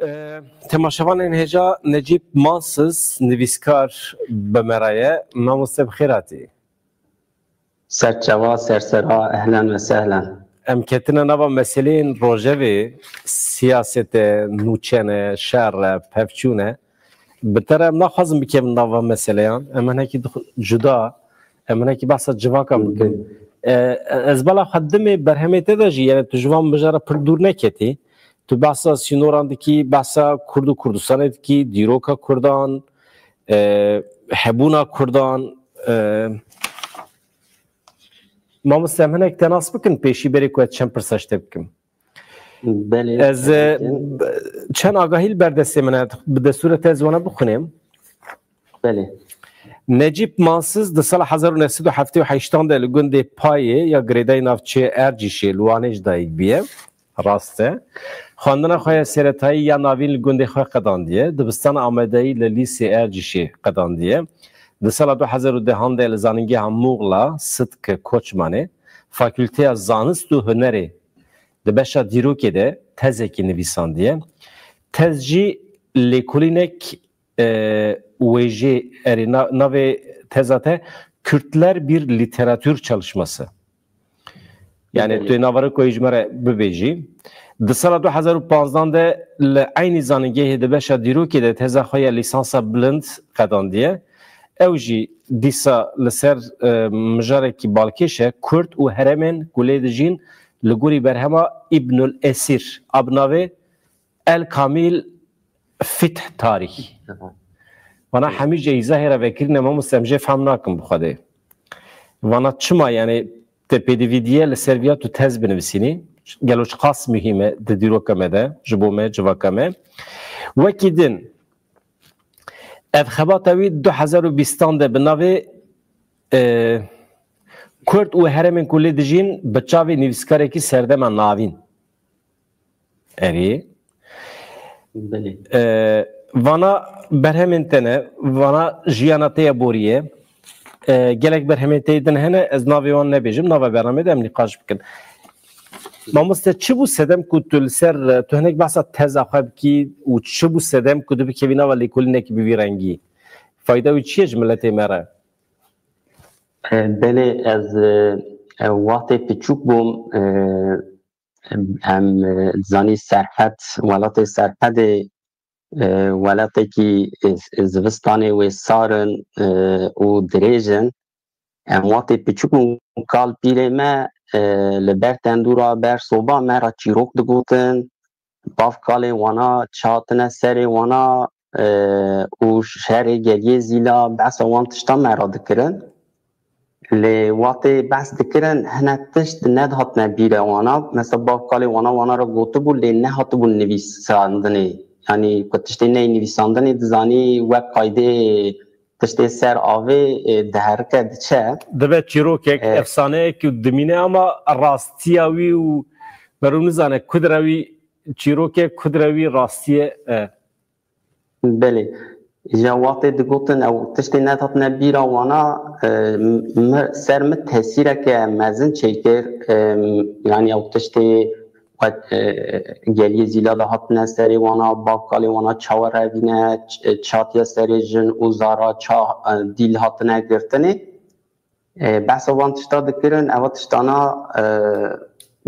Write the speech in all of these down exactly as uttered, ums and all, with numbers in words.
E, Temaşevanên hêja, Necîb Mansiz, nivîskar, bi me re ye. Mamoste, bi xêr hatî. Serçava, sersera, ehlen ve sehlen. Em ketine nava meseleyên rojevê, siyasete, nûçe ne, şer e, pevçûn e. Bi te re em naxwazin bikevin nava meseleyan. Em hinekî dix-, cuda, em hinekî behsa civakan bikin. E, ez bela xwe dimê berhemê te de jî, yani tu ji van mijara pir dûr neketî. Tu behsa sînoran dikî, behsa Kurd û Kurdistanê dikî, dîroka Kurdan, e, hebûna Kurdan, e, mamoste, em hinek te nas bikin, pêşî berê ku ez çend pirsa ji te bikim. Belê, Ez, e, çend agahî li ber destê min e, bi destûra te ez wana bixwînim. Belê. Necîb Mansiz di sala hezar û neh sed û heftê û heştan de li gundê Payê ya girêdayî navçeyê Ercîşê li Wanê ji dayik bûye. Rast e. Xwendina xwe ya seretayî ya navîn li gundê xwe qedandiye. Dibistana Amedeyî li Lîsê Ercîşê qedandiye. Di sala du hezar û dehan de li Zanîngeha Muxla, Sidk Koçmanê, Fakulteya Zanist û Hunerê di beşa dîrokê de tezekî nivîsandiye. Tez jî lêkolînek, e, wêjê, erê, na-, navê teza te Kürtler bir literatür çalışması. Yani tu navara ku ji me re bibêjî. Di sala du hezar û panzdan de li eynî zanîngehê di beşa dîrokê de teza xwe ya lîsansa bilind qedandiye. Ew jî dîsa li ser, e, mijarekî balkêş e, Kurd û herêmên ku lê dijîn, li gorî berhema Îbnul Esîr, a bi navê El Kamîl Fîth Tarîh. Vana hemî jî îzahê re vekirîne, mamoste, em jê fehm nakin bi Xwedê. Vana çima, yani, te pêdivî diye li ser viya tu tez binivîsînî? Gelo çiqas muhîm e di dîroka me de, ji bo me, civaka me. Wekî din, ev xebata wî du hezar û bîstan de bi navê, e, Kurd û herêmên ku lê dijîn bi çavê nivîskarekî serdema navîn. Erê. Belê. E, vana berhemên te ne, vana jiyana te ya borî ye. E, gelek berhemên te yê din hene, ez navê wan nebêjim, nava bernamê de em nîqaş bikin. Mamoste, çi bû sedem ku tu li ser, tu hinek behsa teza xwe bikî û çi bû sedem ku tu bikevî nava lêkolînekî bi vî rengî? Fayda wî çi ye ji miletê me re? E, belê, ez, e, e, wextê piçûk bûm, e, em, e, dizanî Serhed, welatê Serhedê, e, welatekî, e, zivistanê wê sar in, e, û dirêj in. Em wextê piçûk bûn, kal pîrê me, e, li ber tendûra, ber soba me re çîrok digotin. Bav kalê wana, çi hatine serê wana, e, û şerê geliyê Zîla, behsa wan tişta me re dikirin. Lê wextê behs dikirin, hinek tişt nedihatine bîra wana. Mesela bav kalê wana, wana re gotibû, lê nehatibû nivîsandinê. Yanî ku tiştê neyê nivîsandinê, dizanî wek qaydê tiştê ser avê, e, diherike diçe. Dibe çîrokek, e, efsaneyek û dimîne, ama rastiya wî û merû nizane ku dire wî çîrokek, ku dire wî rastiye e. Belê. Ya wextê digotin ew tiştê nehatine bîra wana, e, mi, ser mi tesîreke mezin çêkir. E, yanî ew tiştê wek, e, geliyê Zîla de hatine serê wana, bav kalê wana çawa revîne, ç-, çatiye serê jin û zara ça, e, dîl hatine girtinê. E, behsa van tişta dikirin, eva tiştana, e,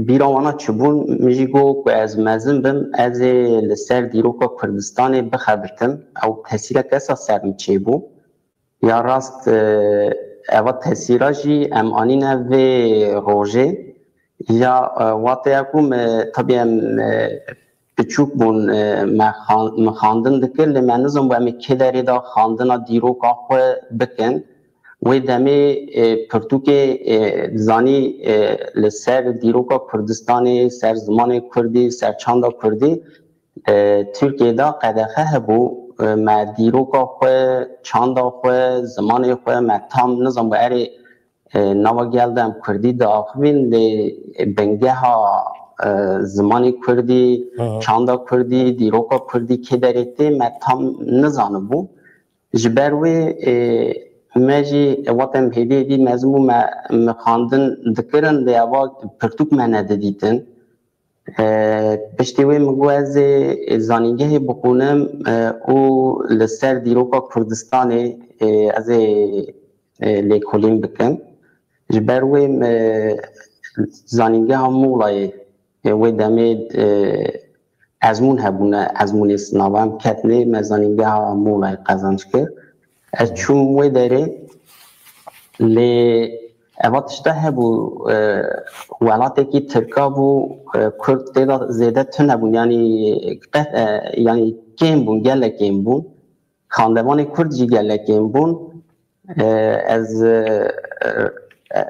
bîra wana çi bûn? Min jî got ku ez mezin bim, ez ê li ser dîroka Kurdistanê bixebitim. Ew tesîreke sa ser min çêbû. Ya rast, e, eva tesîra jî em anîne vê rojê. Ya, e, wateya ku me, tabî em, e, piçûk bûn, e, me xan-, me xandin dikir, lê me nizanbû em ê kê derê de xandina dîroka xwe bikin. Wê demê, e, pirtûkê, e, dizanî, e, li ser dîroka Kurdistanê, ser zimanê kurdî, ser çanda kurdî, e, Tirkiyê de qedexe hebû. E, me dîroka xwe, çanda xwe, zimanê xwe me tam nizanbû erê, e, nava gel de em kurdî diaxivîn, lê bingeha, e, zimanê kurdî, Hı hı. çanda kurdî, dîroka kurdî kê derê tê me tam nizanibû. Ji ber wê, e, me jî, e, wate em hêdî hêdî mezin bû me, me xandin dikirin, lê eva pirtûk me nedidîtin. E, piştî wê min got ez ê zanîngehê bixwînim, e, û li ser dîroka Kurdistanê, e, ez ê, e, lêkolîn bikim. Ji ber wê min zanîngeha Muğlayê, e, wê demê, e, ezmûn hebûne, ezmûnê sinav em ketine, me zanîngeha Muğlayê qezenc kir. Ez çûm wê derê, lê eva tişta hebû, e, welatekî Tirka bû, e, Kurd tê de zêde tune bûn, yanî qe-, e, yanî kêm bûn, gelek kêm bûn. Xandevanê Kurd jî gelek kêm bûn. E, ez, e, e,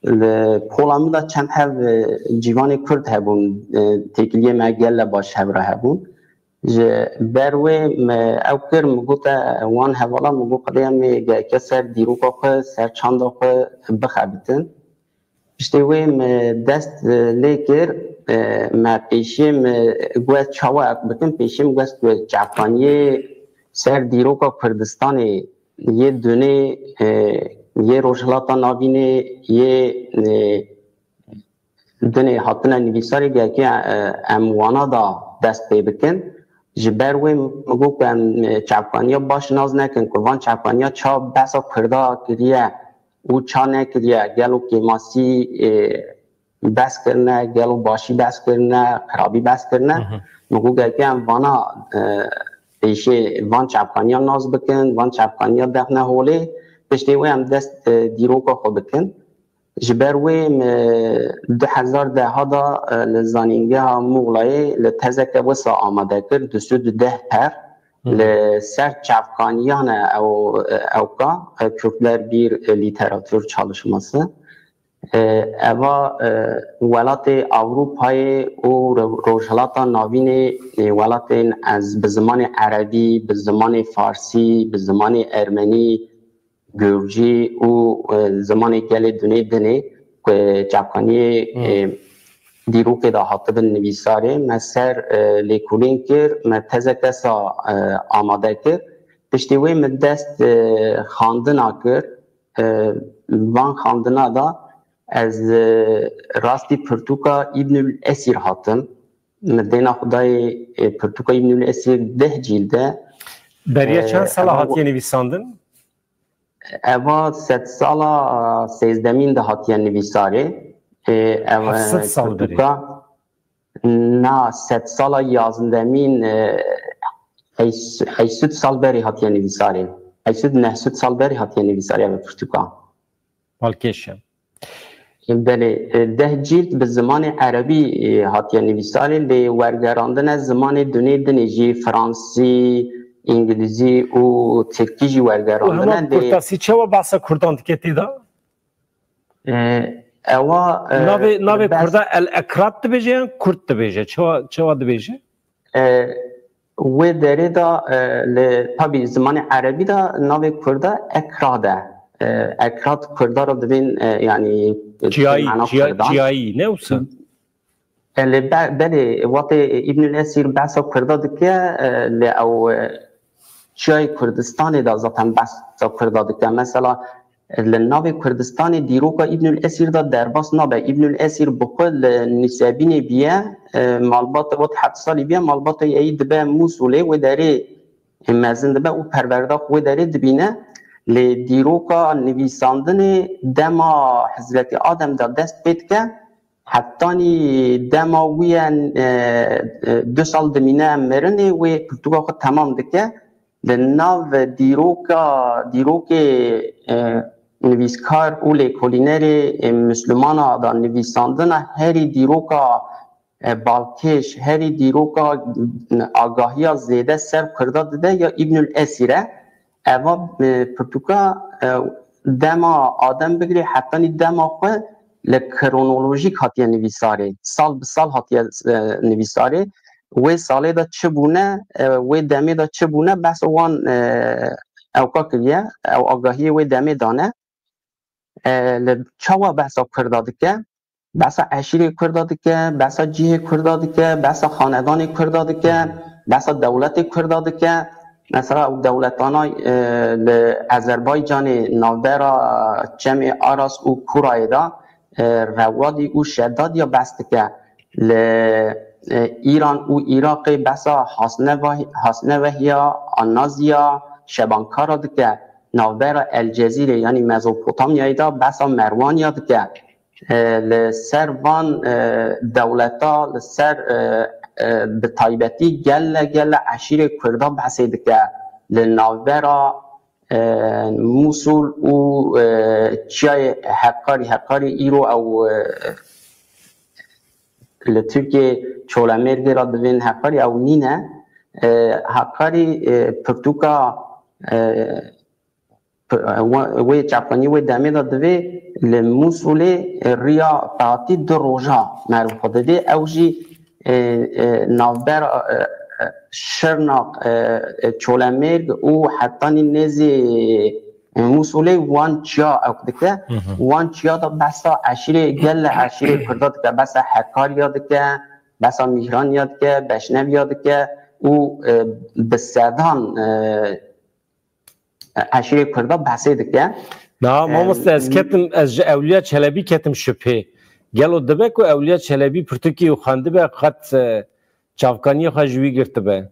li pola min de çend hev, e, cîvanê Kurd hebûn, e, têkiliyê me gele baş hev re hebûn. Ji ber wê me ew kir, min gote wan hevala, min got qedê em ê gereke ser dîroka xwe, ser çanda xwe bixebitin. Piştê wê me dest, e, lê kir, e, me pêşiyê me got çawa ek bikin, pêşiyê me got çavkaniyê ser dîroka Kurdistanê yê dunê, e, yê Rojhilata Navînê, yê, e, dinê hatine nivîsarê, gereke, e, em wana da dest pê bikin. Ji ber wê min got ku em, e, çavkaniya baş nas nekin, ku van çavkaniya ça behsa Kurda kiriye û ça nekiriye, gelo kêmasî, e, behs kirine, gelo başî behs kirine, xirabî behs kirine. Min got gereke em vana, e, pêşê van çavkaniya nas bikin, van çavkaniya dexne holê, piştê wê em dest, e, dîroka xwe bikin. Ji ber wê min du hezar deh de, e, li zanîngeha Muğlayê li tezeke wisa amade kir, du sed û deh per, li ser çavkaniyan e ew, e, ewka, e, Kürtler bir, e, literatür çalışması. E, eva, e, welatê Ewropayê û Ro-, Rojhilata Navînê, e, welatên ez bi zimanê erebî, bi zimanê farsî, bi zimanê ermenî, gurcî û, e, zimanê gelê dunê dinê ku çavkaniyê, Hmm. e, dîrokê de hatibin nivîsarê, me ser, e, lêkolîn kir, me tezeke sa, e, amade kir. Piştî wê min dest, e, xandina kir. E, van xandina da ez, e, rastî pirtûka Îbnül Esîr hatim. Min dêna xwe dayê, e, pirtûka Îbnül Esîr deh cîld e. Beriya E, çend sala eva hatiye nivîsandin? Eva sedsala sêzdemîn de hatiye nivîsarê. E, ev, Heft sed e, sal berê. Pirtûka, na, sedsala yazdemîn, e, heys-, heyşt sed sal berê hatiye nivîsarê. Heyşt sed, neh sed sal berê hatiye nivîsarê ev pirtûka. Balkêş e. Belê, e, deh cîld bi zimanê erebî, e, hatiye nivîsarê, lê wergerandine zimanê dunê dinê jî, fransî, îngilîzî û tirkî jî wergerandine. Û hema lê kurtasî çawa behsa kurdan dike tê de? E, ewa, e, Navê, navê bes- kurda El Ekrat dibêje yan Kurd dibêje? Çawa, çawa dibêje? E, wê derê de, e, li, tabî zimanê erebî de navê kurda Ekrad e. E, Ekrad kurda re dibên, e, yanî, Çiyayî, mana çiya-, kurdan. Çiyayî, ne wisa? E, lê be-, belê, wextê Îbnül Esîr behsa kurda dike, e, lê ew, e, çiyayê Kurdistanê de zaten behsa kurda dike. Mesela, li navê Kurdistanê dîroka Îbnül Esîr de derbas nabe. Îbnül Esîr bi xwe li Nîsebînê biye, e, malbata wet heft salî biye, malbata yeyî dibe Mûsulê, wê derê, e, mezin dibe û perwerda xwe wê derê dibîne. Lê dîroka nivîsandinê dema Hezretî Adem de dest pê dike, hetanî dema wî ye, e, e, du sal dimîne mirinê, wê pirtûka xwe temam dike. Li nav dîroka, dîrokê, e, nivîskar û lêkolînerê, e, Mislimana da nivîsandina herî dîroka, e, balkêş, herî dîroka, e, agahiya zêde ser kurda dide ya Îbnül Esîr e. Eva, e, pirtûka, e, dema Adem bigirê hetanî dema xwe li kronolojîk hatiye nivîsarê, sal bi sal hatiye, e, nivîsarê. Wê salê de çi bûne, e, wê demê de çi bûne, behsa wan, e, ewka kiriye, ew agahiyê wê demê dane. E, li çawa behsa kurda dike? Behsa eşîrê kurda dike, behsa cihê kurda dike, behsa xanedanê kurda dike, behsa dewletê kurda dike. Mesela ew dewletana, e, li Azerbaycanê navbera Çemê Aras û Kurayê de, e, Rewadî û Şedadiya behs dike. Li, e, Îran û Iraqê behsa hasneva-, hasnevehiya, anaziya, şebankara dike. Navbera El Cezîrê, yanî Mezopotamyayê de behsa Merwaniya dike. E, li ser van, e, dewleta, li ser, e, e, bi taybetî gele gele eşîrê Kurda behsê dike. Li navbera, e, Mûsul û, e, çiyayê Heqarî, Heqarî îro ew, e, li Tirkiyê Çolemêrgê re divên Heqarî ew nîne. E, Heqarî, e, pirtûka, e, p-, e, we-, wê çapkanî wê demê de divê li Mûsulê, e, riya pehatî du roja meriv xwe didê. Ew jî, e, e, navbera, e, e, Şirnaq, e, e, Çolemêrg û hetanî nêzî Mûsulê wan çiya ew dike. Wan çiya da behsa eşîrê, gele eşîrê Kurda dike, behsa Hekariya dike, behsa Mîhraniya dike, Beşneviya dike û, e, bi sedan, e, eşîrê Kurda behsê dike. Na, mamoste, ez ketim, ez ji Ewliya Çelebî ketim şüphê. Gelo dibe ku Ewliya Çelebî pirtûkî û xwendibe, qet, e, çavkaniyê xwe ji wî girtibe?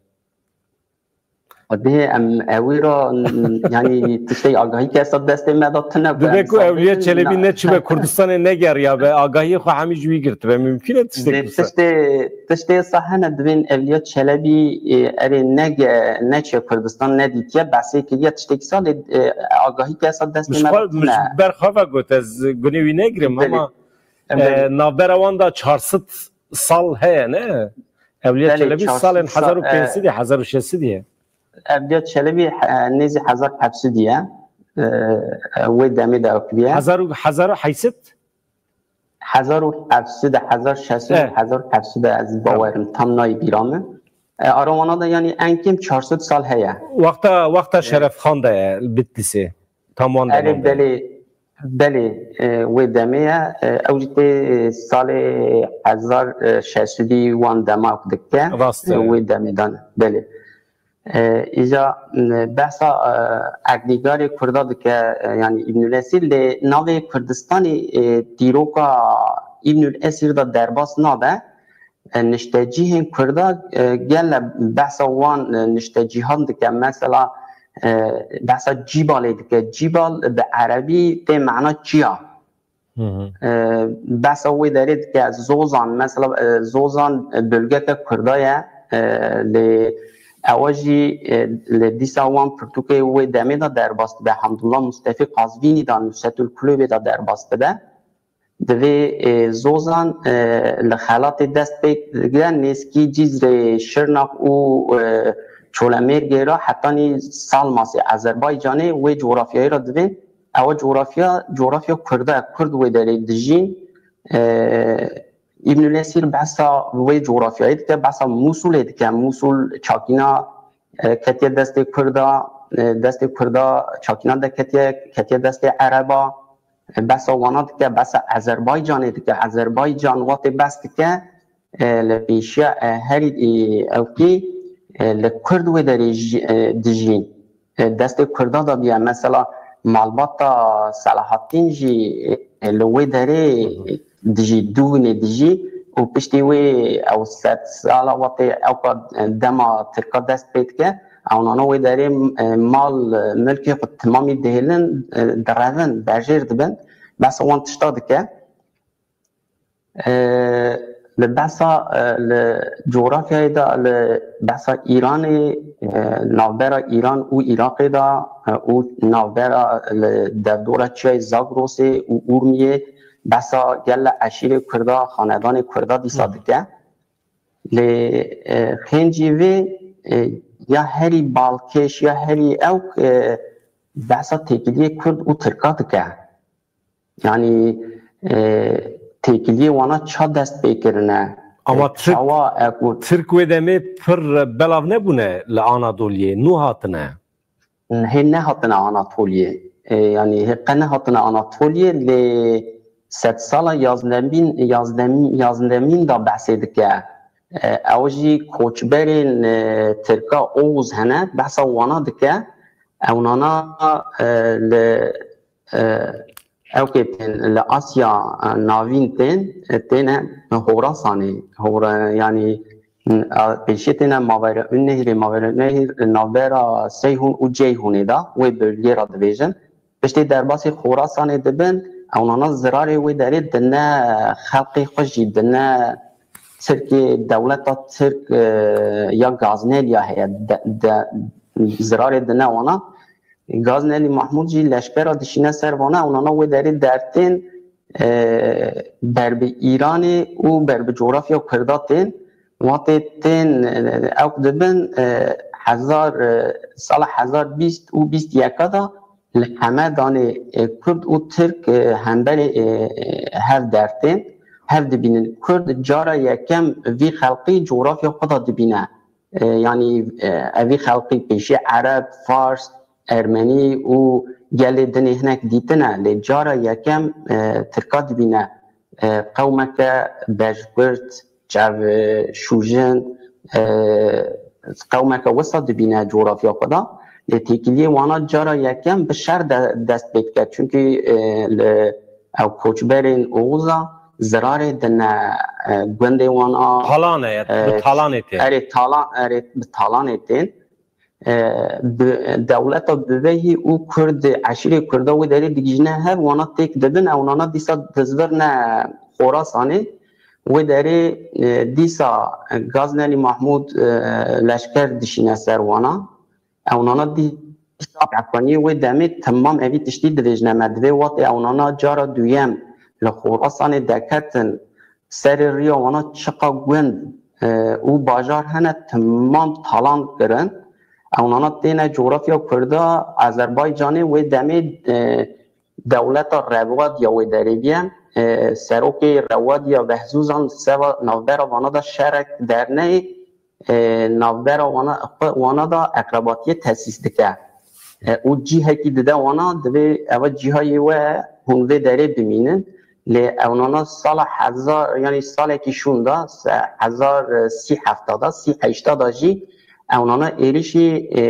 Dê em ewî ra, n-, yanî tiştê agahî ke hesab destê me de tune ku Dibe em ku Ewliya sabitîn, Çelebî na- neçibe Kurdistanê negeriyabe, agahiyê xwe hemî ji wî girtibe. Mümkün e tiştek Dê wisa? Tiştê, tiştê wisa hene, divên Ewliya Çelebî, e, erê nege-, neçe Kurdistan nedîtiye, behsê kiriye tiştekî wisa, lê, e, agahî ke hesab destê Min ji me xwe, de min tune. Ji ber xwe ve got, ez gunê wî negirim, Belê. Ama, Belê. e, navbera wan da çar sed sal heye, ne? Ewliya Belê, Çelebî çar sed salên sa-, hezar û pênc sed e, hezar û şeş sed ye. Ewliya Çelebî, e, nêzî hezar heft sed ye. E, e, wê demê de ew kiriye. Hezar û, hezar û heyt sed? Hezar û heft sed, hezar şeş sed, Eh. hezar heft sed, ez Tamam. bawerim, tam nayê bîra min. E, ara wana da, yanî, en kêm çar sed sal heye. Wexta, wexta Eh. Şeref Xan de ye, Bitlisê. Tam wan Erê, deman de. Belê, belê, e, wê demê ye. E, ew jî tê salê hezar şeş sedî wan dema dike. Rast e. E, wê demê de ne. Belê. E, îja, e, behsa, e, Erdnîgarê Kurda dike, e, yanî Îbnül Esîr, lê navê Kurdistanê, e, dîroka Îbnül Esîr de derbas nabe. E, niştecihên Kurda, e, gele behsa wan, e, niştecihan dike. Mesela, e, behsa Cîbalê dike. Cîbal bi erebî tê mena çiya. Hı hı. E, behsa wê derê dike. Zozan, mesela, e, Zozan, e, bölgeke Kurda ye. E, lê ewa jî, e, li dîsa wan pirtûkê wê demê de derbas dibe. Hemdullah Mustefî Qazvînî de Nusretül Kulubê de derbas dibe. Divê, e, Zozan, e, li xelatê dest pê digire, nêzkî Cizrê, Şirnak û, e, Çolemêrgê re hetanî Salmasê, Azerbaycanê, wê coğrafyayê re divê. Ewa coğrafya, coğrafya Kurd e, Kurd wê derê dijîn. E, Îbnül Esîr behsa wê coğrafyayê dike, behsa Musulê dike. Musul çakîna, e, ketiye destê Kurda, e, destê Kurda çakîna de ketiye, ketiye destê Ereba. E, behsa wana dike, behsa Azerbaycanê dike. Azerbaycan wextê behs dike, e, li pêşiya, e, herî, e, ewkî, e, li Kurd wê derê jî, e, dijîn. E, destê Kurda de bûye. Mesela malbata Selahattîn jî, e, li wê derê Hı hı. dijî, dûvinê dijî û piştî wê ew sed sala wextê ewka, e, dema Tirka dest pê dike, ew nana wê derê, e, mal, e, milkê xwe timamî dihêlin, e, direvin, berjêr dibin. Behsa wan tişta dike. E, li behsa, e, li coğrafyayê de, li behsa Îranê, e, navbera Îran û Iraqê de, e, û navbera li derdora çiyayê Zagrosê û Urmiyê behsa gele eşîrê Kurda, xanedanê Kurda dîsa Hı. dike. Lê, e, xêncî vê, e, ya herî balkêş, ya herî ewk, e, behsa têkiliyê Kurd û Tirka dike. Yanî, e, têkiliyê wana ça dest pê kirine? Ama E, Tirk, çawa ev û Tirk wê demê pir belav nebûne li Anadoliyê, nû hatine. Hê nehatine Anatoliyê. E, yanî hê qe nehatine Anatoliyê, lê sedsala yazdemîn, yazdemîn, yazdemîn da behsê dike. E, ew jî koçberên, e, Tirka Oğuz hene, behsa wana dike. Ewnana, e, li, e, Ew kê tên li Asya, e, Navîn tên, e, têne Horasanê. Hora, yanî, e, pêşiyê têne Mavera Nehîrê, Mavera Nehîr, e, navbera Seyhûn û Ceyhûnê de, wê bölgê re dibêjin. Piştê derbasî Xorasanê dibin, ewnana zirarê wê derê dine xelqê xwe jî, dine Tirkê, dewleta Tirk, e, ya Gazneliya heye, de, de, zirarê dine wana. Gaznelî Mahmûd jî leşkera dişîne ser vana, ewnana wê derê dertên, e, ber bi Îranê û ber bi coğrafya Kurda tên. Watê tên, e, ew dibin, e, hezar, e, sala hezar bîst û bîst yeka da li Hemedanê, e, Kurd û Tirk, e, hemberê, e, hev dertên, hev dibînin. Kurd cara yekem vî xelqî coğrafya xwe da dibîne. E, yanî, e, evî xelqî pêşî Ereb, Fars, Ermenî û gelê dinê hinek dîtine, lê cara yekem, e, Tirka dibîne. E, qewmeke bejgurt, çev, e, şûjin, e, qewmeke wisa dibîne coğrafya xwe da. Lê têkiliyê wana cara yekem bi şer de dest pê dike. Çunkî, e, li ew koçberên Oxuza zirarê dine, e, gundê wana, Talan e, e, bi talanê tê. Erê, talan, erê, bi talanê tên. E, bi, dewleta bivehî û Kurd, eşîrê Kurda wê derê digihîjine hev, wana têk dibin, ewnana dîsa dizvirne Xorasanê. Wê derê, e, dîsa Gaznelî Mahmûd, e, leşker dişîne ser wana. Ewnana dîsa Efganî wê demê temam evî tiştî dibêjine me. Divê watê ewnana cara duyem li Xorasanê deketin, serê riya wana çiqa gund, e, û bajar hene temam talan kirin. Ewnana têne coğrafya Kurda, Azerbaycanê wê demê, e, dewleta Rewadiya wê derê biye. E, serokê Rewadiya Behzûzan seva navbera vana da şerek derneyê, e, navbera wana, wana da eqrebatiyê tesîs dike. E, û cîhekî dide wana, divê eva cîha yê we hûn vê derê bimînin. Lê ewnana sala hezar, yanî salekî şûnda, se-, hezar sî hefta da, sî heşta da jî ewnana êrişî, e,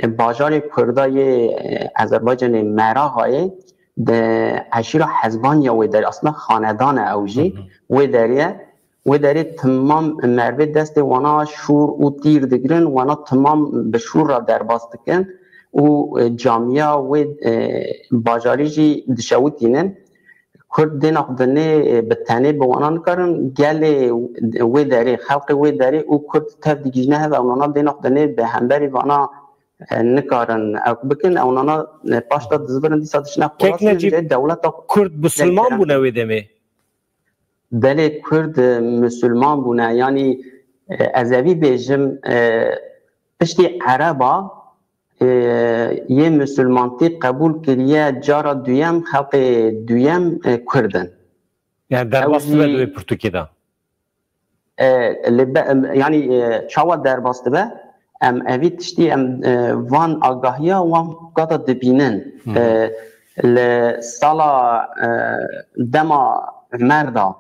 e, bajarê Kurda yê, e, Azerbaycanê Merağayê, de eşîra Hezbaniya wê derê, aslında xanedan e ew jî, Hı hı. wê derê ye. Wê derê timam mervê destê wana şûr û tîr digirin, wana timam bi şûr re derbas dikin û, e, camiya wê, e, bajarî jî dişewitînin. Kurd dêna xwe dinê, e, bi tenê bi wana nikarin, gelê wê derê, xelqê wê derê û Kurd tev digihîjine hev, ewnana dêna xwe dinê bi hemberî vana, e, nikarin ew bikin, ewnana, e, paşta dizvirin dîsa diçine Kek Xorasê, Necîb, vê dewleta Kurd musulman bûne wê demê? Belê, Kurd, e, musulman bûne. Yanî, e, ez evî bêjim, e, piştî Ereba, e, yê musulmantî qebûl kiriye cara duyem, xelqê duyem, e, Kurd in. Yani derbas dibe di wê pirtûkê de? E, li be-, em, yanî, e, çawa derbas dibe? Em evî tiştî em, e, van agahiya wan gada dibînin. Hı hı. E, li sala, e, dema Umer da,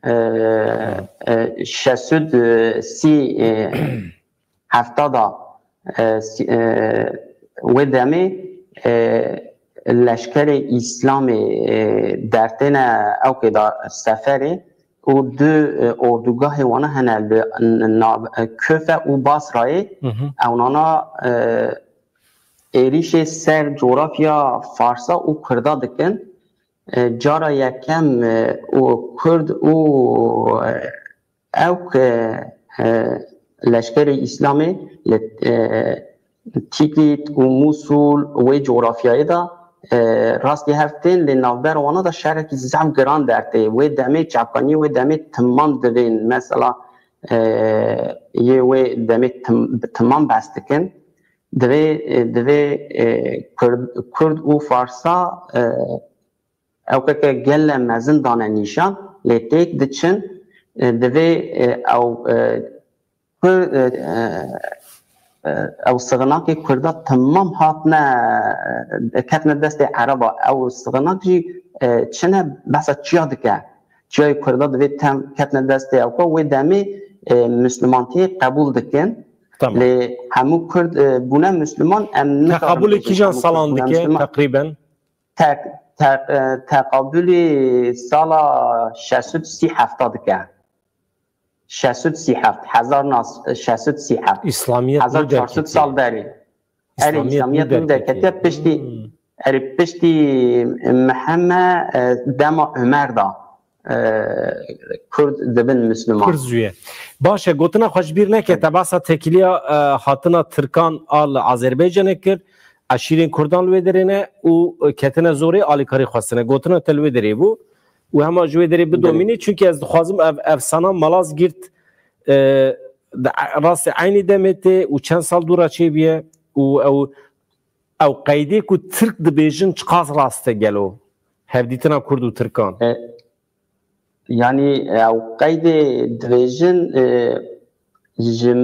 e, Hı. e, şeş sed, e, sî, e, hefta da, e, sî-, e, wê demê, e, leşkerê Îslamê, e, dertêne ewkê da seferê û du, e, ordûgahê wana hene li n-, nav-, e, Kufe û Basrayê. Hı hı. Ewnana, e, êrîşê ser coğrafya Farsa û Kurda dikin. E, cara yekem, e, û Kurd û, e, ewk, e, e, leşkerê Îslamê li, e, Tîkrît û Mûsul wê coğrafyayê de, e, rastî hev tên, lê navbera wana de şerekî zehf giran dertê. Wê demê çavkanî, wê demê timam divên. Mesela, e, yê wê demê tim-, bi timam behs dikin. Divê, e, divê, e, Kurd, Kurd û Farsa, e, ewkeke gele mezin dane nîşan, lê têk diçin, e, divê, e, ew, e, Kur-, e, e, e, ew sixinakê Kurda temam hatine, e, ketine destê Ereba. Ew sixinak jî, e, çine behsa çiya dike. Çiyayê Kurda divê tem ketine destê ewka, wê demê, e, Müslümantiyê qebûl dikin. Tamam. Lê hemû Kurd, e, bûne Müslüman, em nikarin bêjin hemû Kurd bûne Müslüman. Teqrîben? Tek, te, e, teqabulî sala şeş sed sî hefta dike. Şeş sed sî heft, hezar nas, şeş sed sî heft. İslamiyet hezar çar sed sal berî. Erê, İslamiyet nû derketiye. Piştî, hmm. Erê, piştî Miheme, e, dema Ömer da, e, Kurd dibin Müslüman. Kurd zûye. Baş e, gotina xwe ji bîr neke, te behsa tekiliya, e, hatina Tirkan a li Azerbaycanê kir, eşîrên Kurdan li wê derê ne û ketine zorê alîkarî xwestine. Gotina te li wê derê bû û hema ji wê derê bidomînî, çunkî ez dixwazim ev efsana Malazgirt, e, rastê eynî demê tê û çend sal dûra çêbiye û ew, ew qeydê ku Tirk dibêjin çiqas rast e gelo? Hevdîtina Kurd û Tirkan. E, yanî ew qeydê dibêjin, e, ji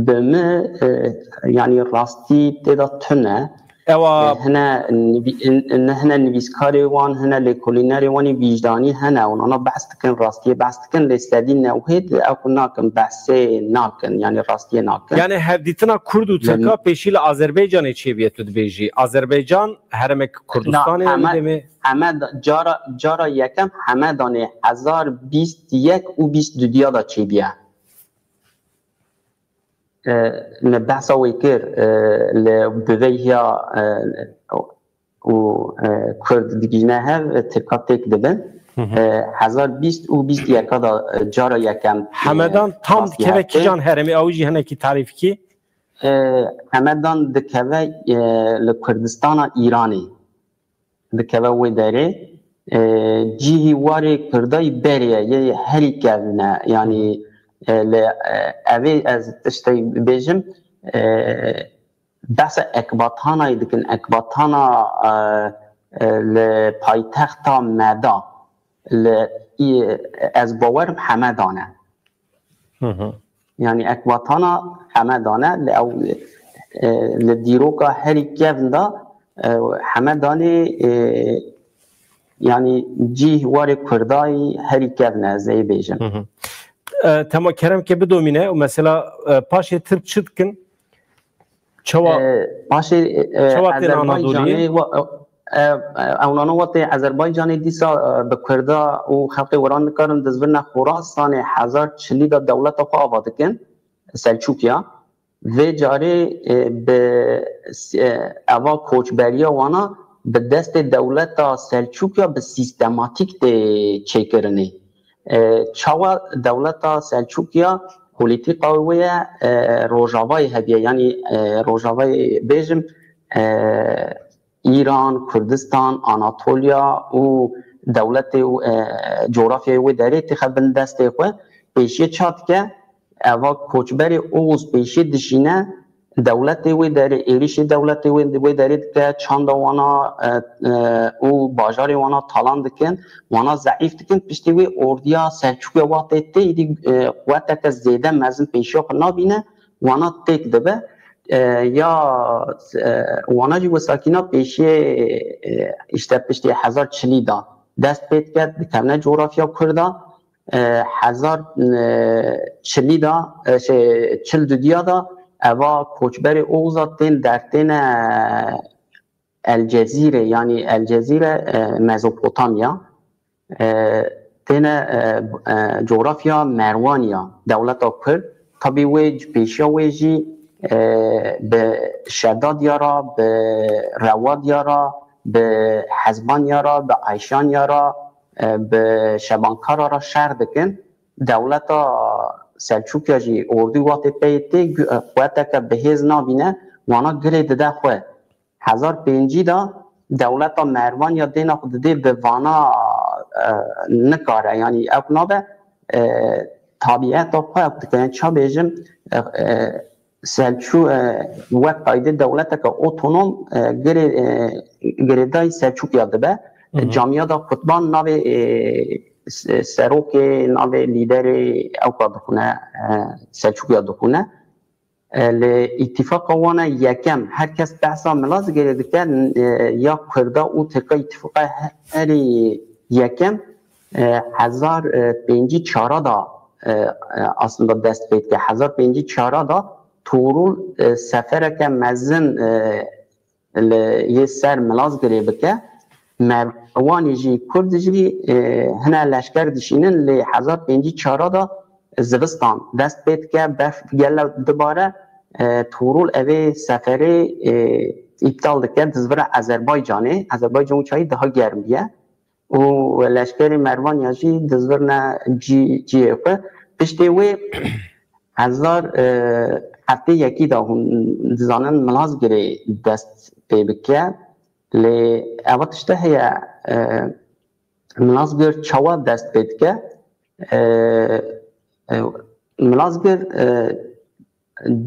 bi min, e, yanî rastî tê de tune. Ewa. E, hine nivî-, in-, in-, hine nivîskarê wan, hine lêkolînerê wan ê vîjdanî hene. Û ana behs dikin, rastiyê behs dikin, lê sedî newhêd ew ku nakin, behsê nakin, yanî rastiyê nakin. Yanî hevdîtina Kurd û Tirka pêşî li Azerbaycanê çêbiye, tu dibêjî. Azerbaycan herêmek Kurdistanê, heme, demê. Heme da-, cara, cara yekem Hemedanê hezar bîst yek û bîst dudiya da çêbiye. E, me behsa wê kir, e, li bi vê hiya, e, û, e, Kurd digihîne hev, e, Tirka têk dibin. Hı hı. E, hezar bîst û bîst yeka da, e, cara yekem, e, Hemedan tam dikeve kîjan herêmê, ew jî hinekî tarîfkî? E, Hemedan dikeve, e, li Kurdistana Îranê. Dikeve wê derê. E, cihî warê Kurdayî berê ye, yê herî kevn e. Yanî, e, li, e, evê ez tiştê bêjim, e, behsa Ekbatanayê dikin. Ekbatana, e, e, li paytexta me da, li, î, ez bawerim Hemedan e. Hı hı. Yanî Ekbatana Hemedan e, li ew, e, li dîroka herî kevn da, e, Hemedanê, e, yanî cîh warê Kurdayî herî kevn e, ez ê bêjim. Hı hı. E, tema kerem ke bidomîne û mesela, e, paşê Tirk çi dikin? Çawa, e, paşê, e, çawa tên Anadoliyê? Azerbaycanê wa-, e, e, ewnano wa tê Azerbaycanê dîsa, e, bi Kurda û xelkê weran dikarin dizvirne Xorasanê hezar çilî de dewleta xwe ava dikin, Selçûkiya. Vê carê, e, bi, e, eva koçberiya wana bi destê dewleta Selçûkiya bi sîstematîk tê çêkirinê. E, çawa dewleta Selçûkiya polîtîka wê ye, e, Rojavayê hediye, yanî, e, Rojavayê bêjim, e, Îran, Kurdistan, Anatoliya û dewletê û, e, coğrafyayê wê derê têxe bin destê xwe. Pêşiyê ça dike, eva koçberê Oğuz pêşiyê dişîne, dewletê wê derê, êrişê dewletê wê, wê derê dike, çanda wana, e, e, û bajarê wana talan dikin, wana zeîf dikin. Piştî wê ordiya Selçûkiya wa tê tê, îdî, e, quweteke zêde mezin pêşiya xwe nabîne, wana têk dibe. E, ya, e, wana jî wesakîna pêşiyê, e, îşte piştî hezar çilî da dest pê dike, dikevne coğrafya Kurda. E, hezar, e, çilî da, e, şey, çil dudiya da eva koçberê Oğuza tên dertêne El Cezîre, yanî El Cezîre, e, Mezopotamya, e, têne, e, e, coğrafya Merwaniya, dewleta Kurd. Tabî wê pêşiya wê jî, e, bi Şedadiya ra, bi Rewadya ra, bi Hezbanya ra, bi Ayşanya ra, e, bi Şebankara ra şer dikin. Dewleta Selçûkiya jî ordû wa tê peyê tê, gu-, e, quweteke bihêz nabîne, wana girê dide xwe. Hezar pêncî de dewleta Merwaniya dêna xwe didê bi vana, e, nikare, yanî ew nabe, e, tabîeta xwe ew dike, yanî ça bêjim, e, e, Selçû, e, wek qaydê dewleteke otonom, e, girê, e, girêdayî Selçûkiya dibe. Hı hı. Camiya da Qutban navê, e, se-, serokê, navê lîderê ewka dixwine, e, Selçûkiya dixwine. E, li îtîfaqa wana yekem, her kes behsa Milazgirê dike, e, ya Kurda û Tirka îtîfaqa he-, herî yekem, e, hezar pêncî çara da, e, e, aslında dest pê dike. Hezar pêncî çara da Tuğrul, e, sefereke mezin, e, li yê ser Milazgirê bike. Merwanî jî, Kurd jî, e, hine leşker dişînin, lê hezar pêncî çara da zivistan dest pê dike, berf gele dibare, e, Tuğrul evê seferê, e, îptal dike, dizvire Azerbaycanê. Azerbaycan û çayî daha germ bûye. Û leşkerê Merwan ya jî dizvirne cî-, cihê xwe. Piştê wê hezar, e, heftê yekî de hûn dizanin Milazgirê dest pê bike. Lê eva tişte heye, e, Milazgir çawa dest pê dike? E, e, Milazgir, e,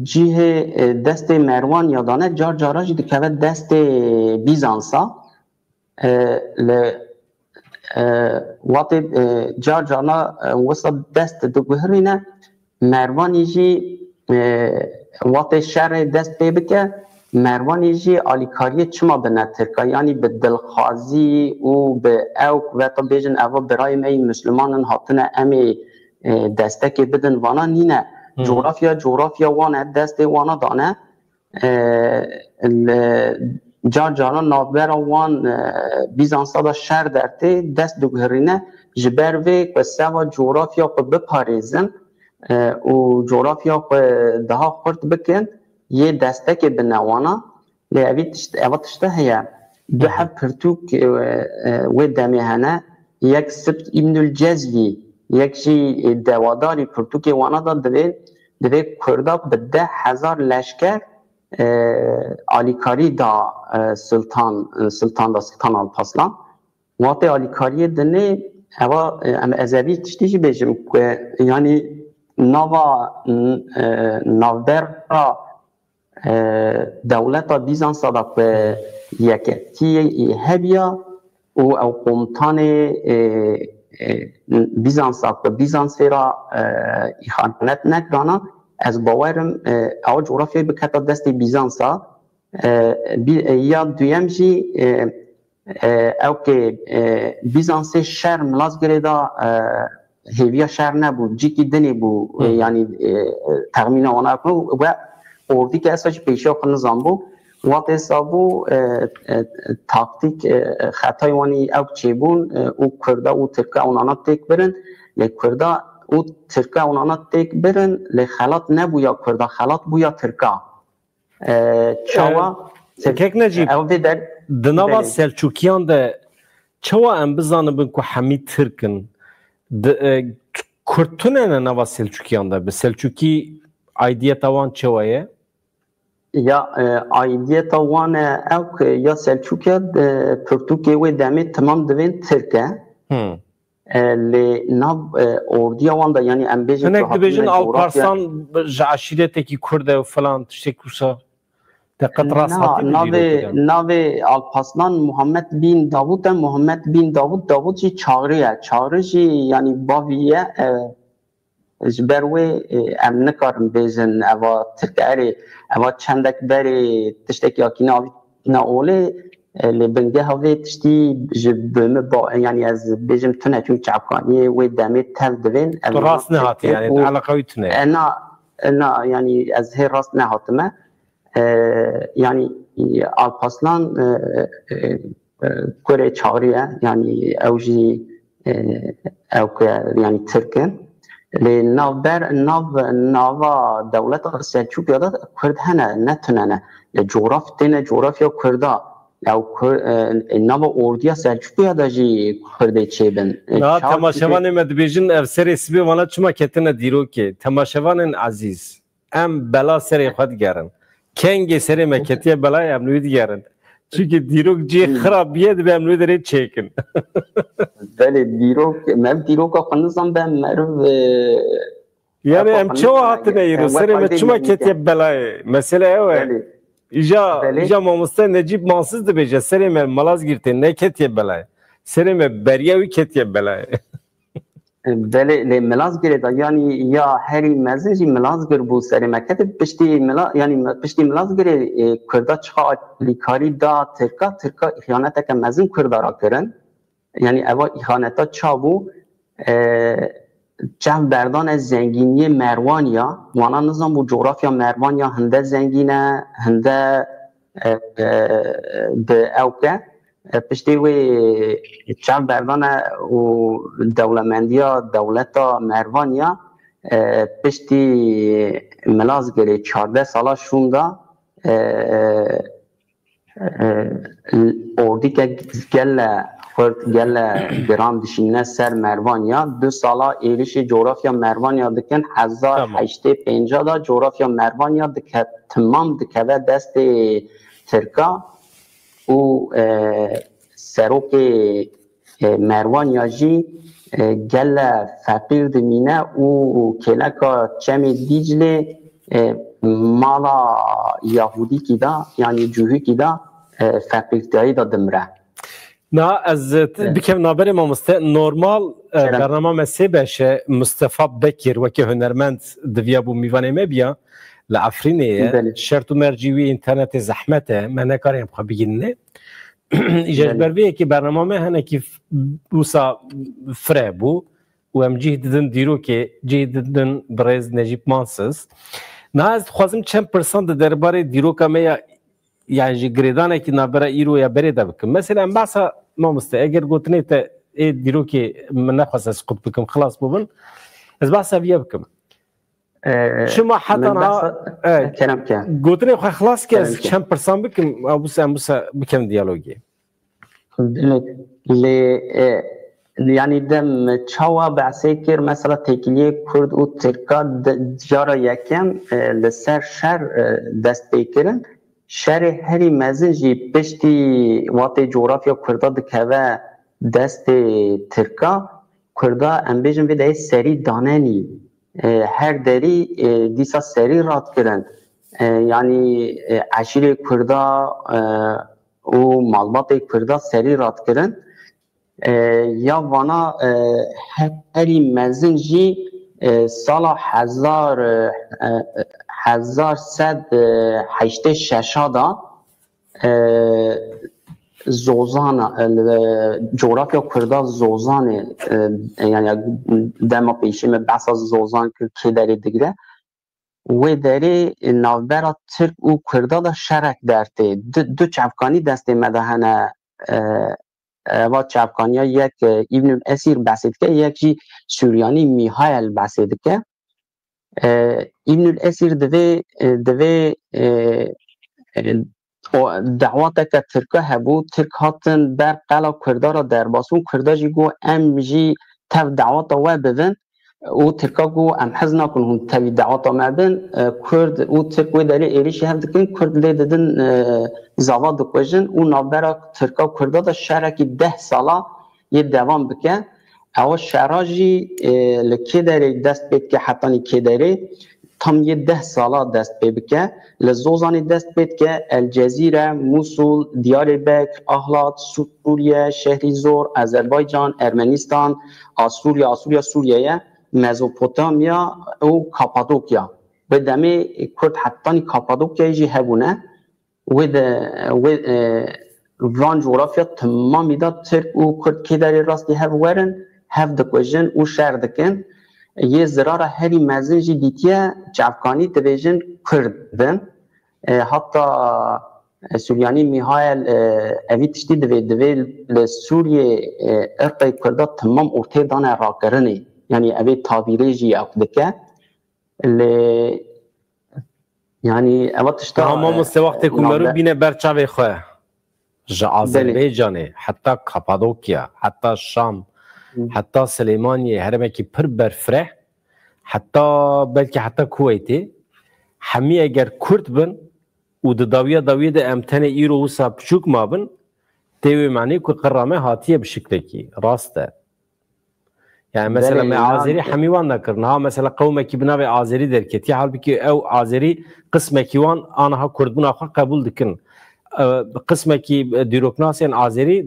cihê, e, destê Merwan ya dane, car cara jî dikeve destê Bîzansa. E, li, e, watê, e, car carna, e, wisa dest diguhirîne, Merwanî jî, e, watê şerê dest pê bike, Merwanî jî alîkariyê çima dine Tirka, yanî bi dilxwazî û bi ewk, weta bêjin eva birayê me yî Misliman in hatine, em ê, e, destekê bidin vana, nîne. Hmm. Coğrafya, coğrafya wan e, destê wana dane. E, li car caran navbera wan, e, Bîzansa da şer dertê dest diguhirîne, ji ber vê ku seva coğrafya xwe biparêzin, e, û coğrafya xwe daha xurt bikin, yê destekê bine wana. Lê evî tişt-, eva tişte heye. Du Hı hı. heb pirtûk, e, e, wê demê hene. Yek Sibt Îbnül Cezvî, yek jî, e, dewadarî pirtûkê wana da divê, divê Kurda bi deh hezar leşker, e, alîkarî da, e, Sultan, e, Sultan da, Sultan Alpaslan. Watê alîkariyê dinê, eva, e, em, ez evî tiştî jî bêjim ku, yanî nava, n-, e, navbera, e, dewleta Bîzansa da ku yeketî hebiya û ew komutanê, e, e, Bîzansa ku Bîzansê ra, e, îxanet nekirana, ez bawerim, e, ew coğrafyayê biketa destê Bîzansa. E, bî-, e, ya duyem jî, e, e, ew ke, e, Bîzansê şer Milazgirê da, e, hêviya şer nebû, cîkî dinê bû, e, Hı. yanî, e, texmîna wana ku we ordî ke esa jî pêşiya xwe nizanbû, watê sa bû, e, e, taktîk, e, xetay wanî ew çêbûn, e, û Kurda û Tirka ewnana têk birin, lê Kurda û Tirka ewnana têk birin, lê xelat nebûya Kurda, xelat bûya Tirka. E, çawa? E, Kek Necîb, ew vê der-, di nava belê. Selçûkiyan de çawa em bizanibin ku hemî Tirk in? Di, e, Kurd tune ne nava Selçûkiyan de? Bi Selçûkî aidiyeta wan çawa ye? Ya, e, aidiyeta wan e ew ku ya Selçûkiya, e, pirtûkê wê demê timam divên Tirk e. Hmm. E, lê nav, e, ordiya wan de, yanî em bêjin Hinek ku dibêjin hatine coğrafya Alparslan ji eşîretekî Kurd e û filan tiştek wisa. Te qet rast Na, hatî bi navê, dîrokî de? Navê Alparslan Muhammed bin Davud e. Muhammed bin Davud, Davud jî Çağrı ye. Çağrı jî, yanî, bavî ye. E, ji ber wê, e, em nikarin bêjin eva Tirk e. Erê, eva çendek berê tiştekî akîne avîtine olê, e, lê bingeha vê tiştî ji bo min ba-, yanî ez bêjim tune, çunke çavkaniyê wê demê tev divên, ev Tu niha rast nehatî, Tirk e yanî û eleqa wî tune ye. E, na, e, na, yanî ez hê rast nehatime. E, yanî, e, Alparslan, e, e, e, kurê Çağrı ye, yanî ew jî, e, ew ku, yanî Tirk e. Lê navber, nav, nava dewleta Selçûkiya de Kurd hene, ne tune ne. Lê coğraf-, têne coğrafya Kurda. Ew Kur-, e, e, nava ordiya Selçûkiya de jî Kurdê çêbin. E, Na, çawa temaşevanê me dibêjin, ev serê sibê vana çima ketine dîrokê? Temaşevanên ezîz. Em bela serê xwe digerin. Kengê serê me ketiye belayê, em li wî digerin. Çimkî dîrok cihê Hmm. xirab bûye, dibe em li wê derê çêkin. Belê, dîrok, me dîroka xwe nizan be meriv, e, Yani efa em xwe çawa nizan hatine ye. Îro? E, serê me çima ketiye belayê? Mesele ew e. Belê. Îja, Belê. Îja mamoste Necîb Mansiz dibêje, serê me Malazgirtê neketiye belayê. Serê me beriya wî ketiye belayê. Belê, lê Milazgirê de, yanî ya herî mezin jî Milazgir bû serê me kete. Piştî Mila-, yanî me-, piştî Milazgirê, e, Kurda çiqa alîkarî da Tirka, Tirka îxyaneteke mezin Kurda ra kirin. Yanî eva îxaneta ça bû? E, çev berdane zengîniyê Merwan ya. Wana nizan bû coğrafya Merwan ya hinde zengîn e, hinde, e, e, bi ewk e. E, piştî wê çav berdane û dewlemendiya dewleta Mervaniya, e, piştî Milazgirê çardeh sala şûnda, e, e, ordîke gele xurt, gele giran dişîne ser Mervaniya. Du sala êrişê coğrafya Mervaniya dikin, hezar heştê pênca da coğrafya Mervaniya dike, timam dikeve destê Tirka û, e, serokê, e, Mervaniya jî, e, gele feqîr dimîne û kêleka Çemê Dîclê, e, mala Yahudîkî da, yanî Cûhûkî da, e, feqîrtiyayî da dimire. Na ez, e, t- Evet. bikem naberê mamoste. Normal, e, Kerem. bernama me sê beş e. Mustafa Bekir weke hunermend diviya bû mîvanê me biya. Li Efrînê ye. Belê. Şert û mercî wî înternetê zehmet e. Me nekarê em xwe bigînine. Îja ji Belê. ber vê yekê bernama me hinekî f- wisa fireh bû û em cih didin dîrokê, cih didin birêz Necîb Mansız. Niha ez dixwazim çend pirsan di derbarê dîroka me ya, yani ji girêdanekî navbera îro ya berê de bikim. Mesela em behsa mamoste, eger gotinê te ê dîrokê min nexwest ez qut bikim, xilas bûbin, ez behsa viya bikim. Ee, Çima heta min niha, behsa- evet. Kerem ke. Gotinê xwe xilas ke, ez Kerem ke. çend pirsan bikim, a, bu se, bu se bikem diyalogê. Lê, lê, e, yanî dem çawa behsê kir, mesela têkiliyê Kurd û Tirka de, cara yekem, e, li ser şer, e, dest pê kirin. Şerê herî mezin jî piştî watê coğrafya Kurda dikeve destê Tirka, Kurda em bêjin vê deyê serî danenî. E, her derî, e, dîsa serî rat kirin. E, yanî, e, eşîrê Kurda, e, û malbatê Kurda serî rat kirin. E, ya vana, e, he- herî mezin jî, e, sala hezar, e, e, hezar sed heştê şeş da, e, Zozana, e, li coğrafya Kurda Zozanê, e, yani dema pêşî me behsa Zozan kir, kê derê digre. Wê derê navbera Tirk û Kurda da şerek dertê. Du, du çavkanî destê me de hene. E, eva çavkaniya yek, e, Îbnül Esîr behsê dike, yek jî Suryanî Mihail behsê dike. E, Îbnül Esîr divê, e, divê, e, e, o dawateke Tirka hebû, Tirk hatin ber qela Kurda re derbas bûn, Kurda jî got, em jî tev dawata we bibin. Û Tirka got, em hez nakin hûn tevî dawata me bin. E, Kurd û Tirk wê derê êrişî hev dikin, Kurd lê didin, e, zava dikujin û navbera Tirka Kurda de şerekî deh sala yê devam bike. Ewa şera jî, e, li kê derê dest pê dike, hetanî kê derê tam yê deh sala dest pê bike. Li Zozanê dest pê dike, El Cezîre, Mûsul, Diyarbek, Ahlat, Sûriye, Şehrîzor, Azerbaycan, Ermenistan, Asûriya, Asûriya Sûriye ye, Mezopotamya û Kapadokya. Wê demê Kurd hetanî Kapadokyayê jî hebûne. Wê de, wê, e, van coğrafya temamî de Tirk û Kurd kê derê rastî hev werin, hev dikujin û şer dikin. Yê zirara herî mezin jî dîtiye çavkanî dibêjin Kurd bin. E, hatta, e, Suryanî Mihail, e, evî tiştî divê, divê li Sûriyê, e, irqê Kurda temam ortê dane rakirinê. Yanî evê tabîrê jî ew dike. Lê, yanî, eva tişta, Niha mamoste, e, wextê ku meriv navbe- bîne ber çavê xwe, ji Belê. Azerbaycanê heta Kapadokya, heta Şam, Hı. heta Silêmaniyê, heremekî pir berfireh, heta belkî heta Kuweytê, hemî eger Kurd bin û di dawiya dawiyê de em tenê îro wisa piçûk mabin, tê wê manê ku qirra me hatiye bi şiklekî. Rast e. Yani mesela Belê, me na- Azerî hemî wan nekirin. Ha mesela qewmekî bi navê Azerî derketiye. Halbûkî ew Azerî qismekî wan aniha Kurdbûna xwe qebûl dikin. E, qismekî, e, dîroknasên Azerî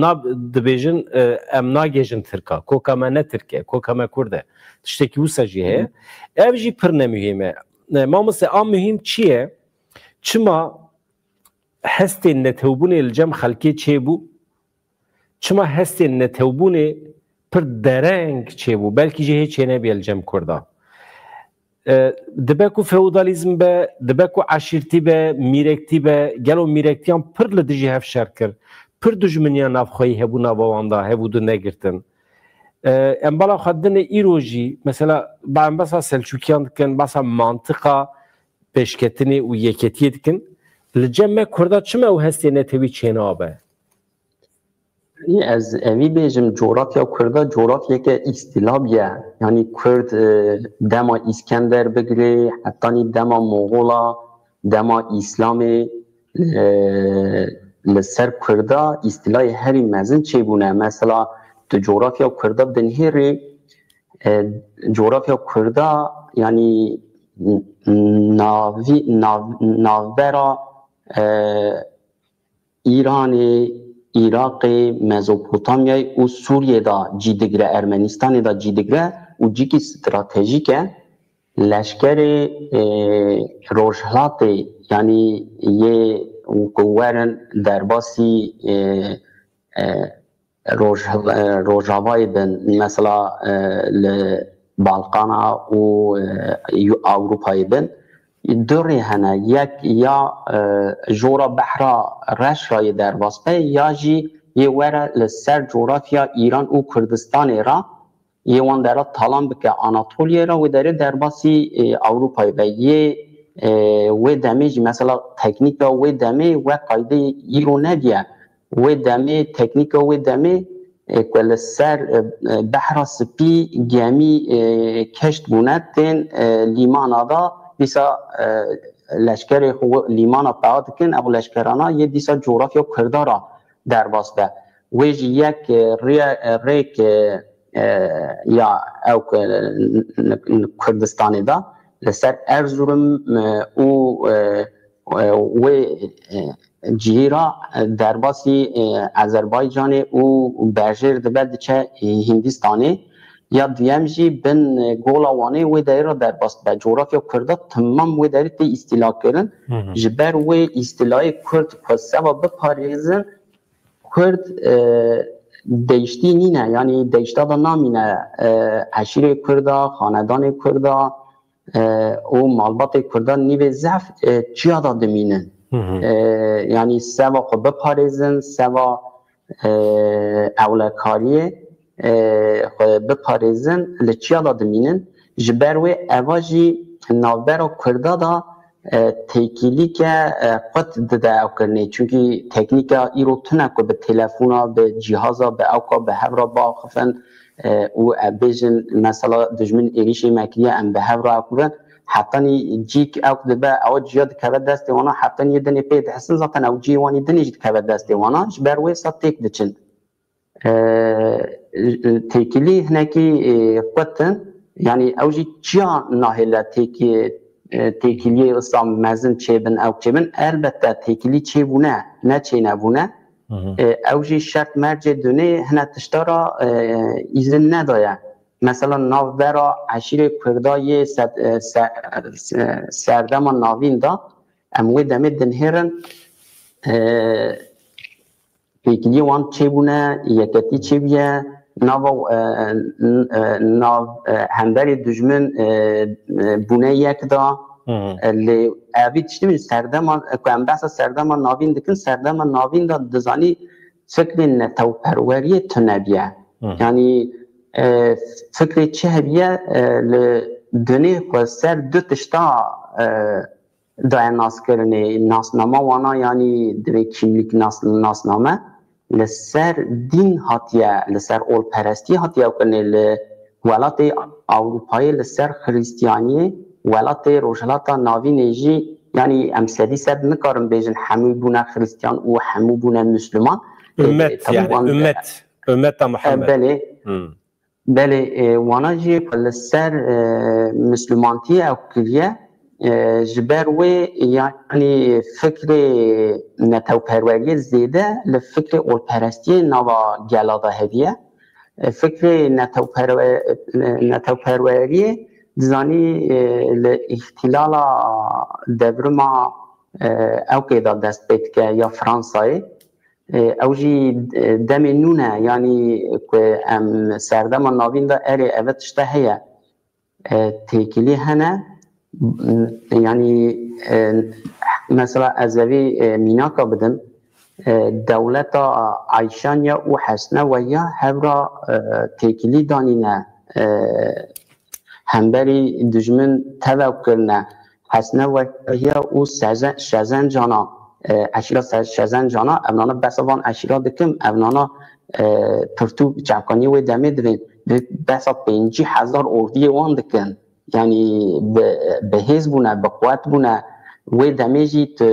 na dibêjin, e, em nagêjin Tirka. Koka me ne Tirk e, koka me Kurd e. Tiştekî wisa jî heye. Hı. Ev jî pir ne muhîm e. E, mamoste, a muhîm çi ye? Çima hestên netewbûnê li cem xelkê çêbû? Çima hestên netewbûnê pir dereng çêbû? Belkî jî hê çênebiye li cem Kurda. E, dibe ku feodalîzm be, dibe ku eşîrtî be, mîrektî be, gelo mîrektiyan pir li dijî hev şer kir? pir dijminiya navxweyî hebû nava wan da, hev û du negirtin. E, em bala xwe dinê îro jî, mesela, ba em besa Selçûkiyan dikin, besa mantiqa pêşketinê û yeketiyê dikin. Li cem me Kurda çima ew hestê netewî çênabe? Ez evî bêjim, coğrafya Kurda coğrafyeke îstîla bûye. Yanî Kurd, e, dema Îskender bigirê, hetanî dema Moxola, dema Îslamê, e, li ser Kurda îstîlayê herî mezin çêbûne. Mesela tu coğrafya Kurda binihêrî, e, coğrafya Kurda, yanî navî-, nav-, navbera, e, Îranê, Iraqê, Mezopotamyayê û Sûriyê de cî digire, Ermenistanê de cî digire û cîkî stratejîk e. Leşkerê, e, Rojhilatê, yanî yê ku werin derbasî, e, e, Roj-, e, Rojavayê bin, mesela, e, li Balkana û, e, Yu-, Ewropayê bin, du rê hene. Yek ya, e, jora Behra Reş ra yê derbas be, ya jî yê were li ser coğrafya Îran û Kurdistanê ra, yê wan dera talan bike Anatoliyê ra, wê derê derbasî, e, Ewropayê be. Yê, e, wê demê jî, mesela, teknîka wê demê wek qaydeyê îro nebûye. Wê demê, teknîka wê demê, e, ku li ser, e, e, Behra Spî gemî, e, keşt bûne, tên, e, lîmana da, dîsa, e, leşkerê xwe lîmana peya dikin, ev leşkerana yê dîsa coğrafya Kurda ra derbas be. Wê jî yek, e, rê-, e, rêk, e, e, ya ew ku, e, n-, n-, Kurdistanê de li ser Erzurum, e, û, e, e, wê, e, cihî ra, e, derbasî, e, Azerbaycanê û bejêr dibe diçe, e, Hindistanê. Ya duyem jî bin, e, gola Wanê wê derê ra derbas dibe. Coğrafya Kurda timam wê derê tê îstîla kirin. Hı hı. Ji ber wê îstîlayê Kurd xwe seva biparêzin, Kurd, e, deyştî nîne, yanî deyşta da namîne, e, eşîrê Kurda, xanedanê Kurda, e, û malbatê Kurda nîvê zehf, e, çiya da dimînin. Hı hı. E, yanî seva xwe biparêzin, seva, e, ewlekariyê, e, xwe biparêzin, li çiya da dimînin. Ji ber wê eva jî navbera Kurda da, e, têkilîke, e, qut dide ew kirinê. Çunkî teknîka îro tune ku bi telefona, bi cîhaza, bi ewka bi hev re biaxifin, e, û, e, bêjin, mesela, dijmin êrîşê me kiriye, em bi hev re ew bibin. Hetanî cîk ew dibe, ew ciya dikeve destê wana, hetanî yê dinê pê dihesin, zaten ew ciyê wanî dinê jî dikeve destê wana. Ji ber wê sa têk diçin. E, têkilî hinekî, e, qut in. Yanî ew jî çiya nahêle têkî-, e, têkiliyê wisa mezin çêbin, ew çêbin. Elbette têkilî çêbûne, ne çênebûne. Hı hı. E, ew jî şert mercê dunê hine tişta ra, e, îzin nedaye. Mesela navbera eşîrê Kurda yê se-, e, se-, e, serdema navîn de em wê demê dinihêrin, e, têkiliyê wan çêbûne, yeketî çêbûye, nava, e, n-, e, nav, e, hemberê dijmin, e, e, bûne yek da. Hı hı. E, lê evî tiştî min serdema, ku em behsa serdema navîn dikin, serdema navîn de dizanî fikrê netewperweriyê tune bûye. Hı. Yanî, e, fikrê çi hebûye, e, li dunê xwe ser du tişta, e, daye naskirinê, nasnama wana, yanî divê kimlik nas-, nasname, li ser dîn hatiye, li ser olperestî hatiye ew kirinê, li welatê Ewropayê li ser Xiristiyaniyê, welatê Rojhilata Navînê jî, yanî em sedî sed nikarin bêjin hemû bûne Xiristiyan û hemû bûne Misliman. Ümmet, e, yanî wan, ümmet, ümmeta Muhammed. E, belê. Hmm. Belê, e, wana jî li ser, e, Mislimantiyê ew kiriye, e, ji ber wê, yanî fikrê netewperweriyê zêde li fikrê olperestiyê nava gela de hevî ye. E, fikrê netewperwe-, e, netewperweriyê dizanî, e, li îhtilala devrima, e, ewkê de dest pê dike ya Fransayê. E, ew jî, e, demê nû ne, yanî ku em serdema navîn de erê eve tişte heye. E, têkilî hene, m-, yanî, e, mesela ez evî, e, mînaka bidim, e, dewleta Eyşaniya û Hesneweya hevra, e, têkilî danîne, e, hemberî dijmin tev kirine. Hesneweya û Seze-, Şezencana, e, eşîra Se-, Şezencana, evnana behsa van eşîra dikim, evnana, e, pirtûk çavkanî wê demê divên, di behsa pêncî hezar ordiyê wan dikin. Yanî bi, bi hêz bûne, bi quwet bûne. Wê demê jî tu,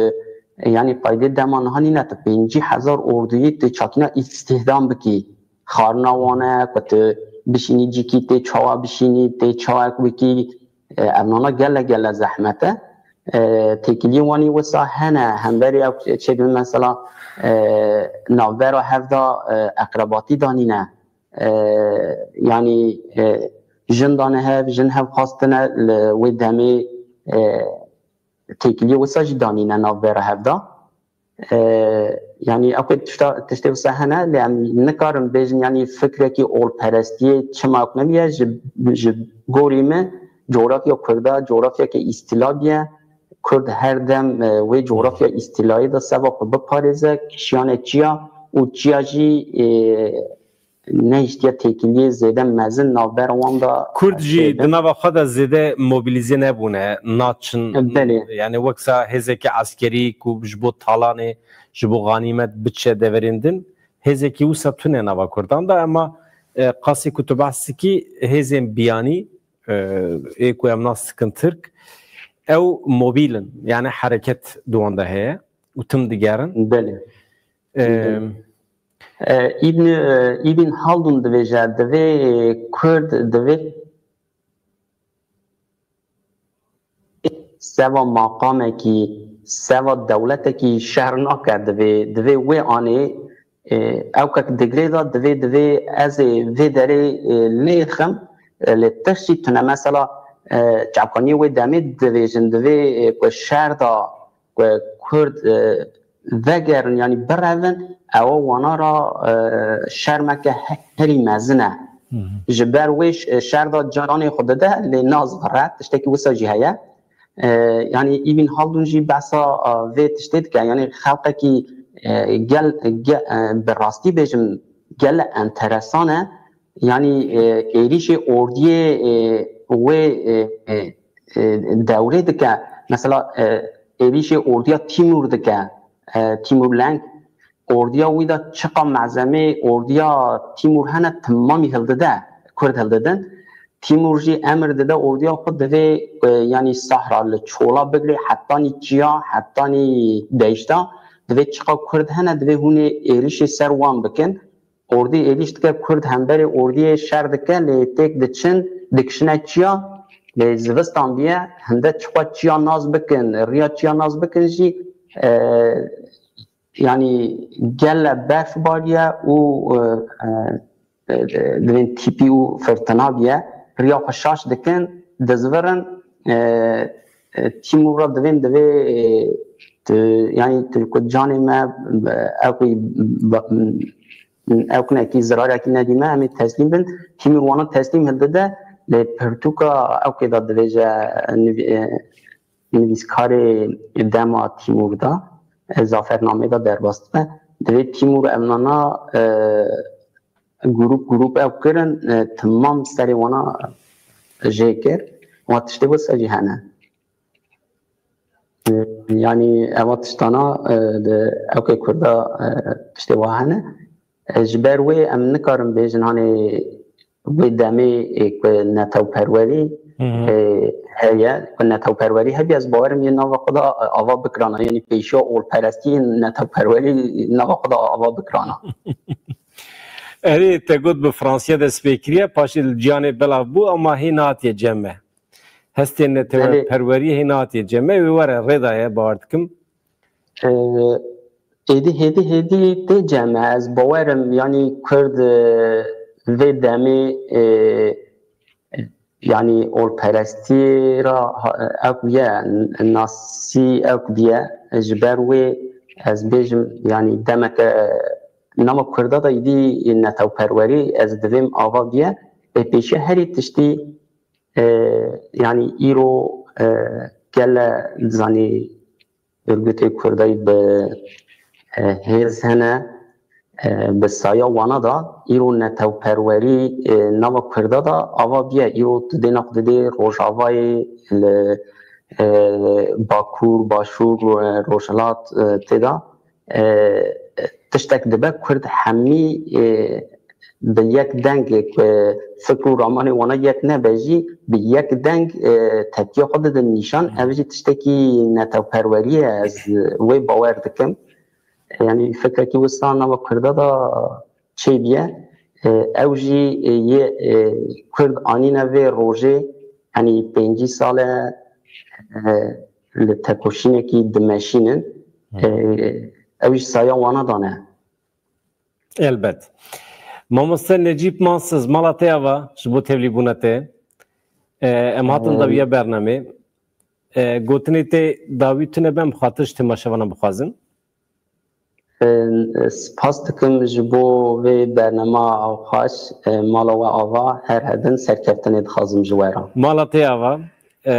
yanî qaydê dema niha nîne, tu pêncî hezar orduyî tu çakîna îstîhdam bikî. Xarina wan e ku tu bişînî cîkî tê çawa bişînî, tê çawa ku bikî, e, evnana gele gele zehmet e. E, têkiliyên wanî wisa hene, hemberî ew çêdibin mesela, e, navbera hevda, e, eqrebatî danîne. E, yanî, e, jin dane hev, jin hev xwastine li wê demê, e, têkiliyê wisa jî danîne navbera hevda. E, yanî ew tişta, tiştê wisa hene, lê em nikarin bêjin, yanî fikrekî olperestiyê çima ku nebiye, ji, ji gorî min coğrafya Kurda, coğrafyeke îstîla biye. Kurd her dem, e, wê coğrafya îstîlayê de seva xwe biparêze, kişiyane çiya û çiya jî, e, nehiştiye têkiliyê zêde mezin navbera wan de Kurd jî şêbe. Di nava xwe de zêde mobilîze nebûne, naçin. Belê. Yani weksa hêzeke eskerî ku ji bo talanê, ji bo xanîmet biçe deverên din, hêzekî wisa tune nava Kurdan de, ema, e, qasê ku tu behs dikî hêzên biyanî, e, ê ku em nas dikin Tirk, ew mobil in, yani hereket di wan de heye û tim digerin. Belê. E, Belê. E, Îbn, e, Îbn Haldun dibêje, divê Kurd, divê seva maqamekî, seva dewletekî şer nake, divê, divê wê anê, e, ew kek digirê de divê, divê ez ê vê derê, e, lêxim, e, lê tişt jî tune. Mesela, e, çavkaniyê wê demê dibêjin, divê, e, ku şer da ku Kurd, e, vegerin, yanî birevin, ew wana ra, e, şermeke he-, herî mezin e. Hı hı. Ji ber wê ş-, şer de canê xwe dide, lê nazivire, tiştekî wisa jî heye. E, yanî Îbn Haldun jî behsa, e, vê tiştê dike, yanî xelqekî, e, gel, ge-, e, bi rastî bêjim, gel enteresan e. Yanî, e, êrîşê ordiyê, e, wê, e, e, e, dewrê dike. Mesela, e, êrîşê ordiya Tîmûr dike. E, Tîmûrleng, ordiya wî de çiqa mezemê ordiya Tîmûr hene, timamî hildide, Kurd hildidin. Tîmûr jî emir dide ordiya xwe divê, e, yanî sahra li çola bigirê, hetanî çiya, hetanî deyşta, divê çiqa Kurd hene, divê hûnê êrîşê ser wan bikin. Ordî êrîş dike, Kurd hemberê ordiyê şer dike, lê têk diçin, dikişine çiya, lê zivistan biye, hinde çiqa çiya nas bikin, riya çiya nas bikin jî, e, yanî gele berf bariye û, e, e, e, divên tîpî û firtina biye, riya xwe şaş dikin, dizvirin, e, e, Tîmûr re divên divê, e, tu, yanî tu ku canê me, e, ew ku ba-, ew kunekî zirarekî nedî me, em ê teslîm bin. Tîmûr wana teslîm hildide, lê pirtûka ew kê de divêje, nivî-, e, nivîskarê dema Tîmûr de, e, zafernameyê de derbas dibe. Divê Tîmûr evnana, e, grûp grûp ew kirin, e, timam serê wana jê kir. Wa tiştê wisa jî hene. E, yanî eva tiştana, e, di ewkê Kurda, e, tiştê wa hene. E, ji ber wê em nikarin bêjin, hanê wê demê, e, ku netewperwerî, Hı hı. e, heye, ku netewperwerî hebî, ez bawerim yê nava xwe de ava bikirana, yanî pêşiya olperestiyên netewperwerî nava xwe de ava bikirana. Erê, te got bi Fransiya dest pê kiriye, paşê li ciyanê belav bû, ama hê nehatiye cem me. Hestê Belê. netewperweriyê hê nehatiye cem me, wê were rê daye, bawer dikim. Ee, êdî hêdî hêdî tê cem me. Ez bawerim, yanî Kurd, e, vê demê, e, yanî olperestî ra ha-, ew ye, nasî ew diye. Ji ber wê ez bêjim, yanî demeke, e, nama Kurda da îdî netewperwerî, ez divêm ava biye. Ê pêşiya herî tiştî, e, yanî îro, e, gele, zanî, örgütê Kurdayî bi, e, hêz hene, e, bi saya wana da îro netewperwerî, e, nava Kurda da ava biye. Îro tu dê naq didê Rojavayê li, e, Bakur, Başûr, e, Rojhilat, e, tê da, e, tiştek dibe Kurd hemî, e, bi yek deng, e, fikr û ramanê wana yek nebe jî bi yek deng, e, tepkiya xwe didin nîşan. Ev jî tiştekî netewperwerî ye, ez wê bawer dikim. Yanî fikrekî wisa nava Kurda da çêbûye. E, ew jî, e, yê, e, Kurd anîne vê rojê, yanî pêncî sal e, e, li tekoşînekî dimeşînin. E, ew jî saya wana dane. Elbet. Mamoste Necîb Mansiz, mala te ava ji bo tevlîbûna te. E, em hatin dawiya bernamê. E, gotinê te dawî tune be, em xatir ji temaşevanan bixwazin. E, spas dikim ji bo vê bernama ew xweş, e, mala we ava, her hebin, serkeftinê dixwazim ji we re. Mala te ava, e,